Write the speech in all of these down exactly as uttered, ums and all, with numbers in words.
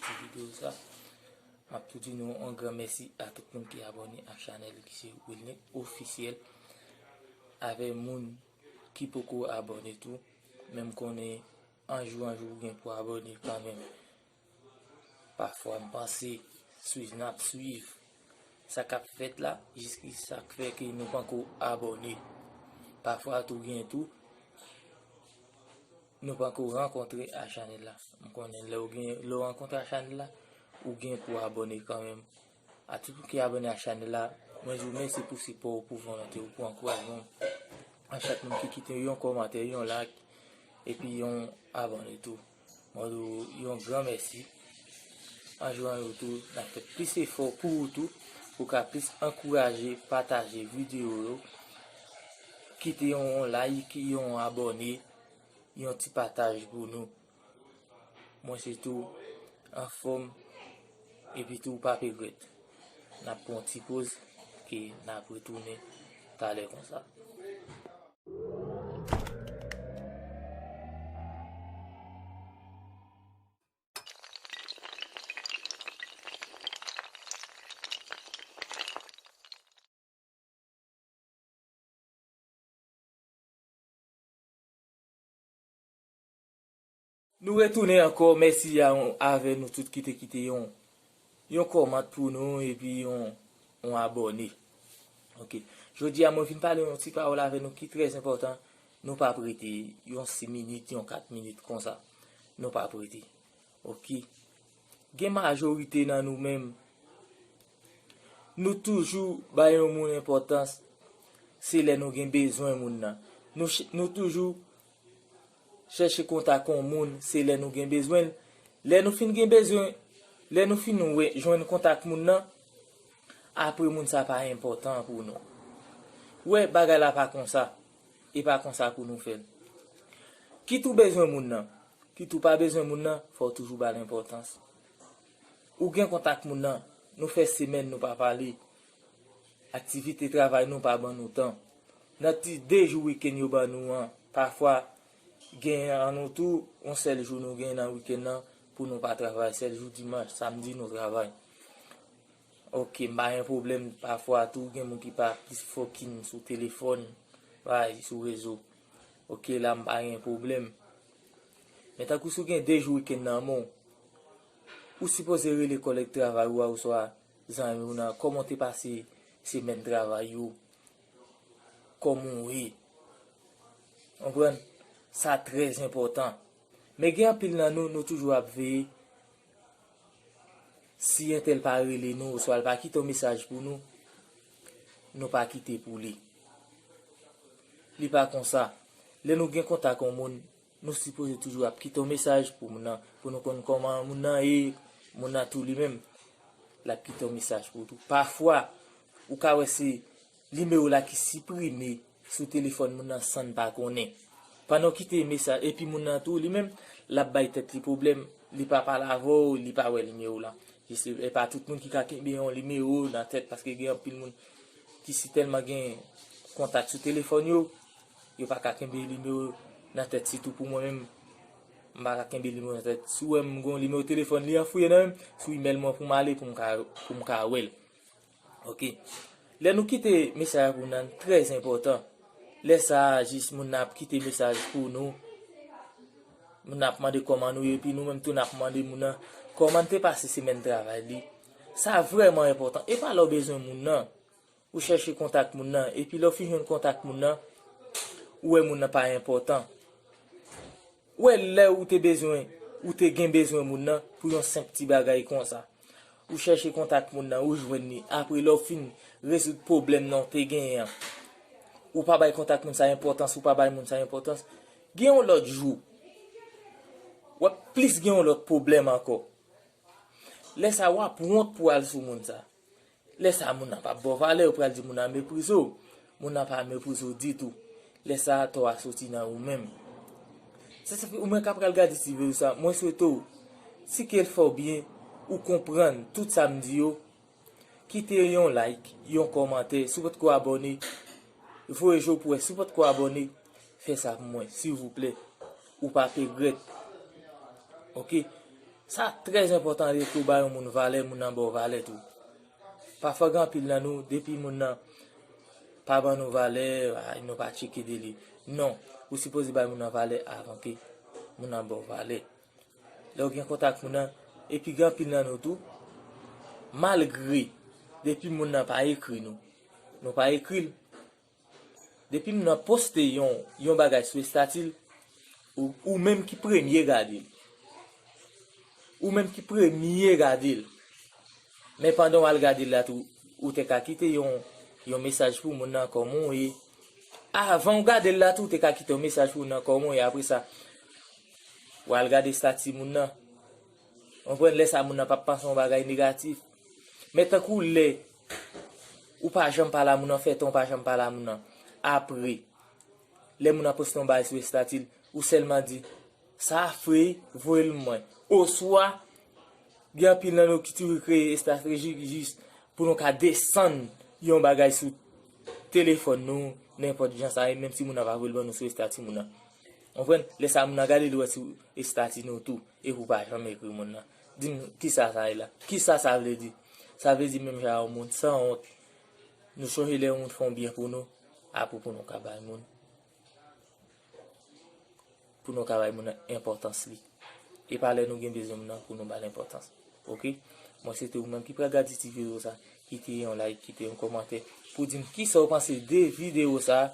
ti videyo sa. M ap tou di nou yon gran mèsi a tout moun ki abòne a chanèl ki se Wilnick Officiel. Avè moun ki poko abòne tou, men m konnen yon jou, yon jou ou gen pou abòne kanmenm. Pafwa m panse swiv n ap swiv sa k ap fèt la, jiskisa k fè ke nou panko abòne. Pafwa tou gen tou, nou panko rankontre a chanèl la. M konnen lè w gen, lè w rankontre a chanèl la, ou gen pou abòne kanmenm. A tout moun ki abòne a chanèl la, mwen di w mèsi pou sipò w, pou volonte w, pou ankourajman w. A chak moun ki kite yon kòmantè, yon like, epi yon abòne tou. Mwen di w yon gran mèsi. An jou an jou tou, n ap fè plis efò pou ou tou, pou w ka plis ankouraje, pataje videyo yo. Kite yon like, yon abòne, yon ti pataj pou nou. Mwen se tou anfòm, epi tou pa regrèt. N ap pran yon ti poz, ke n ap retounen talè konsa. Nou retounen ankò, mèsi a, avè nou tout ki te kite yon, yon kòmant pou nou, epi yon, yon abòne. Ok. Jodi a, mwen vin pale yon ti pawòl avè nou ki trè enpòtan. Nou p ap rete yon sis minit, yon kat minit konsa. Nou p ap rete. Ok. Gen majorite nan nou menm, nou toujou bay yon moun enpòtans, se lè nou gen bezwen moun nan. Nou ch-, nou toujou chèche kontak yon moun, se lè nou gen bezwen l. Lè nou fin gen bezwen, lè nou fin wè, jwenn kontak moun nan, apre moun sa pa enpòtan pou nou. Ou wè, bagay la pa konsa. E pa konsa pou nou fè l. Kit ou bezwen moun nan, kit ou pa bezwen moun nan, fò w toujou ba l enpòtans. Ou gen kontak moun nan, nou fè semèn nou pa pale. Aktivite travay nou pa ban nou tan. Nan ti de jou wikenn yo ban nou an, pafwa, gen an nou tou, yon sèl jou nou gen nan wikenn nan pou nou pa travay, sèl jou dimanch, samdi nou travay. Ok, m pa gen pwoblèm, pafwa tou, gen moun ki pa plis fòkin sou telefòn, bay, sou rezo. Ok, la m pa gen pwoblèm. Men tankou si w gen de jou wikenn nan men w, ou sipoze rele kòlèg travay ou a, oswa zanmi w nan, kòman w te pase semèn travay yo, kòman w ye. Konprann? Sa trè enpòtan. Men gen anpil nan nou, nou toujou ap veye si entèl pa rele nou, oswa l pa kite yon mesaj pou nou, nou pa kite pou li. Li pa konsa. Lè nou gen kontak yon moun, nou sipoze toujou ap kite yon mesaj pou moun nan, pou nou konn kòman moun nan ye, moun nan tou li menm, l ap kite yon mesaj pou ou tou. Pafwa, ou ka wè se nimewo la ki siprime sou telefòn moun nan san n pa konnen. Pandan w kite mesaj, epi moun nan tou, li menm, l ap bay tèt li pwoblèm, li pa pale avè w, li pa wè nimewo la. Jis, e pa tout moun ki ka kenbe yon nimewo nan tèt, paske gen anpil moun ki si tèlman gen kontak sou telefòn yo, yo pa ka kenbe nimewo nan tèt, sitou pou mwen menm, m pa ka kenbe nimewo nan tèt. Si w wè m gen yon nimewo telefòn, li anfouye nan men m, sou imèl mwen pou m ale, pou m ka, pou m ka wè l. Ok. Lè nou kite mesaj pou moun nan, trè enpòtan. Lè sa a, jis moun nan ap kite mesaj pou nou. Moun nan ap mande kòman nou ye, epi nou menm tou n ap mande moun nan kòman l te pase semèn travay li. Sa vrèman enpòtan. E pa lè w bezwen moun nan, ou chèche kontak moun nan, epi lè w fin jwenn kontak moun nan, ou wè moun nan pa enpòtan. Ou wè lè ou te bezwen, ou te gen bezwen moun nan pou yon senp ti bagay konsa. Ou chèche kontak moun nan, ou jwenn li. Apre lè w fin rezoud pwoblèm nan w te genyen an, ou pa bay kontak moun sa enpòtans, ou pa bay moun sa enpòtans. Gen yon lòt jou, w ap plis gen yon lòt pwoblèm ankò. Lè sa a, w ap wont pou w al sou moun sa. Lè sa a, moun nan p ap ba w valè, ou pral di moun nan meprize w. Moun nan pa meprize w ditou. Lè sa a, tò a soti nan ou menm. Se sa k fè ou menm k ap pral gade ti videyo sa, mwen swete w, si ke l fè w byen, ou konprann tout sa m di yo, kite yon like, yon kòmantè, si w potko abòne, voye je w pou wè, si w potko abòne, fè sa pou mwen, silvouplè. Ou p ap regrèt. Ok? Sa trè enpòtan, lè ke w ba yon moun valè, moun nan ba w valè tou. Pafwa gen anpil nan nou, depi moun nan pa ban nou valè, ay, nou pa tcheke de li. Non, ou sipoze bay moun nan valè avan ke moun nan ba w valè. Lè w gen kontak moun nan, epi gen anpil nan nou tou, malgre depi moun nan pa ekri nou, nou pa ekri l. Depi moun nan poste yon, yon bagay sou estati l, ou, ou menm ki premye gade l. Ou menm ki premye gade l. Men pandan w al gade l la tou, ou te ka kite yon, yon mesaj pou moun nan kòman w ye. Avan w gade l la tou, ou te ka kite yon mesaj pou moun nan kòman w ye. Apre sa, w al gade estati moun nan. Ou konprann, lè sa moun nan p ap panse yon bagay negatif. Men tankou lè ou pa janm pale a moun nan, fè tan ou pa janm pale a moun nan. Apre, lè moun nan poste yon bagay sou estati l, ou sèlman di, "Sa fre, voye l mwen." Oswa, gen anpil nan nou ki toujou kreye estrateji jis pou nou ka desann yon bagay sou telefòn nou, nenpòt jan sa ye, menm si moun nan pa voye l ban nou sou estati moun nan. Ou konprann? Lè sa moun nan gade li wè sou estati nou tou, epi w pa janm ekri moun nan. Di m, kisa sa ye la? Kisa sa vle di? Sa vle di menm jan yon moun sanwont. Nou sonje lè yon moun fè yon byen pou nou, apre pou nou ka bay moun. Pou nou ka bay moun nan enpòtans li. E pa lè nou gen bezwen moun nan pou nou ba l enpòtans. Oke? Mwen swete ou menm ki pral gade ti videyo sa, kite yon like, kite yon kòmantè pou di m kisa w panse de videyo sa.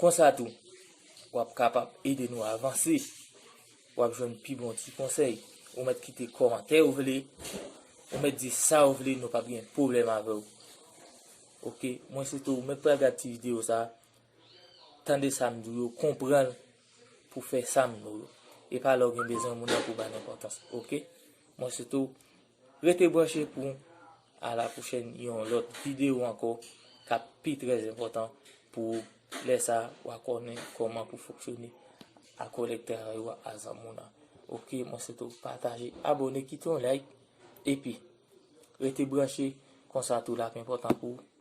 Konsa tou, w ap kapab ede nou avanse. W ap jwenn pi bon ti konsèy. Ou mèt kite kòmantè ou vle. Ou mèt di sa ou vle, nou p ap gen pwoblèm avè w. Oke? Mwen swete ou menm pral gade ti videyo sa, tande sa m di w yo, konprann l pou fè sa m di w yo. E pa lè w gen bezwen moun nan pou ba l enpòtans. Oke? Mwen swete w rete branche pou a la pwochèn yon lòt videyo ankò k ap pi trè enpòtan pou ou. Lè sa, w a konnen kòman pou fonksyone a kòlèg travay ou a, a zanmi w nan. Oke, mwen swete w pataje, abòne, kite yon like, epi rete branche, konsa tou l ap enpòtan pou ou.